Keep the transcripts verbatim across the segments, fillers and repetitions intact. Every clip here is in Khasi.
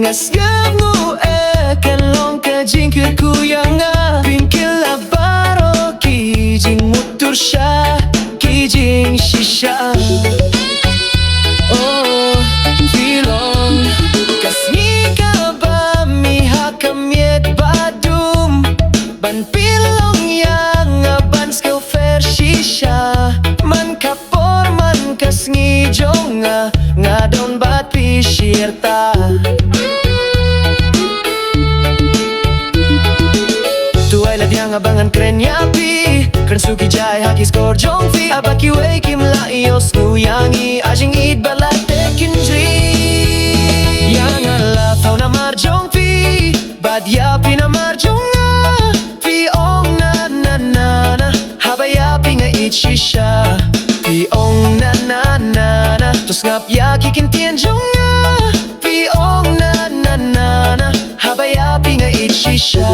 Ka sngap nguh eh kan long ka jingkyrkhu ïa nga. Pynkylla baroh ki jingmut tur sha ki jingshisha. Oh, phi long ka sngi kaba mih ha ka miet ba dum. Ban pynlong ïa nga ban skhem pher shisha. Man ka por man ka sngi jong nga, nga don bad phi shirta. To ai lad ïa nga ba ngan kren ïa phi. Kren suk ïa jai ha ki skor jong phi. Haba kiwei kim lah ïohsngew ïa ngi, ha jingïeit ba la teh kynjri. Ïa nga la thaw namar jong phi, bad ïa phi namar jong nga. Phi ong na na na na, haba ïa phi nga ïeit shisha. Phi ong na na na na, to sngap ïa ki kyntien jong nga. Phi ong na na na na, haba ïa phi nga ïeit shisha.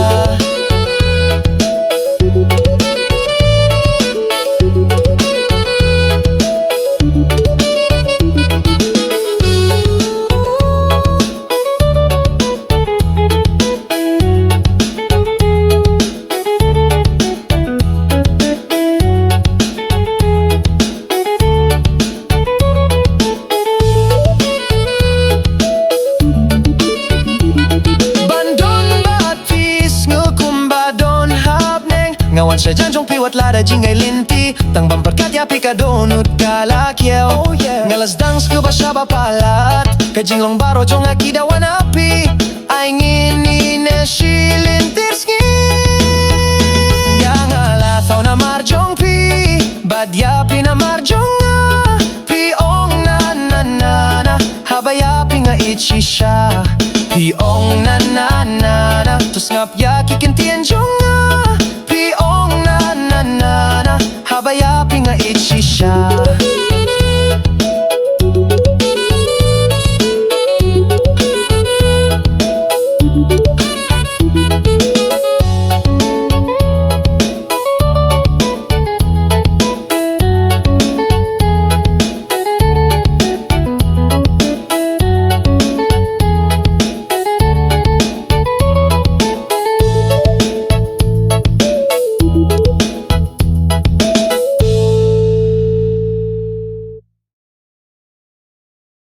Ban don bad phi sngew kumba don ha bneng. Nga wan sha jan jong phi wat la da jingai lynti. Tang ban pyrkhat ïa phi ka dohnud ka la kiew. Oh yeah. Nga la sdang sngewbha shaba palat. Ka jinglong baroh jong nga ki da wan ha phi. Ai ngin ïaineh shi lynter sngi. Ïa nga la thaw namar jong phi, bad ïa phi namar jong nga. Phi ong na na na na, haba ïa phi nga ïeit shisha. Phi ong na na na na, to sngap ïa ki kyntien jong nga. Phi ong na na na na, haba ïa phi nga ïeit shisha.